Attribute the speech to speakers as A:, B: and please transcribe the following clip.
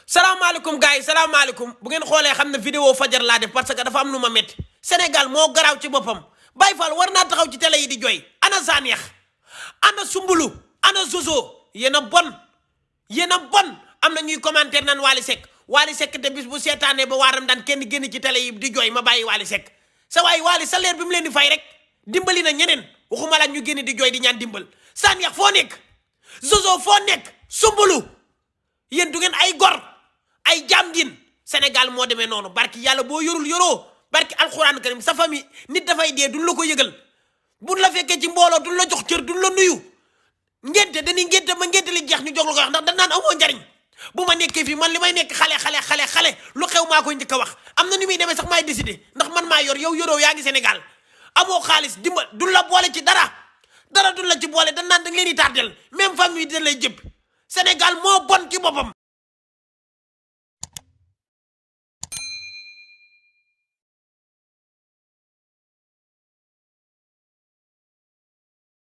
A: salaamaaleykum gars yi salaamaaleykum bu ngeen xoolee xam ne vidéo fajar laa def parce que dafa am lu ma métti Sénégal moo garaaw ci boppam Baye Fall war naa taxaw ci télé yi di jooy ana Zaneex ana Sumbulu ana Zozo yéen a bon am na ñuy commentaire nan Wally Seck te bis bu seetaanee ba waaram daan kenn génn ci télé yi di jooy ma bàyyi Wally Seck sa waay Wally salaire bi mu leen di fay rek dimbali na ñeneen waxuma la ñu génn di jooy di ñaan dimbal Zaneex foo nekk Zozo foo nekk Sumbulu yéen du ngeen ay gor ay jaam ngeen Sénégal moo demee noonu barki yàlla boo yoroo barki alxuraan karim sa famille nit dafay dee duñ la ko yëgal buñ la fekkee ci mbooloo duñ la jox cër duñ la nuyu ngénte dañuy ngénte ma ngénte li jeex ñu jox la ko wax ndax dañ naan amoo njariñ bu ma nekkee fii man li may nekk xale lu xew maa koy njëkk a wax am na ni muy demee sax maay décider ndax man maa yor yow yoroo yaa ngi Sénégal amoo xaalis dimbal duñ la boole ci dara duñ la ci boole dañ naan da nga leen di tardel même famille da lay jëpp Sénégal moo bon ci boppam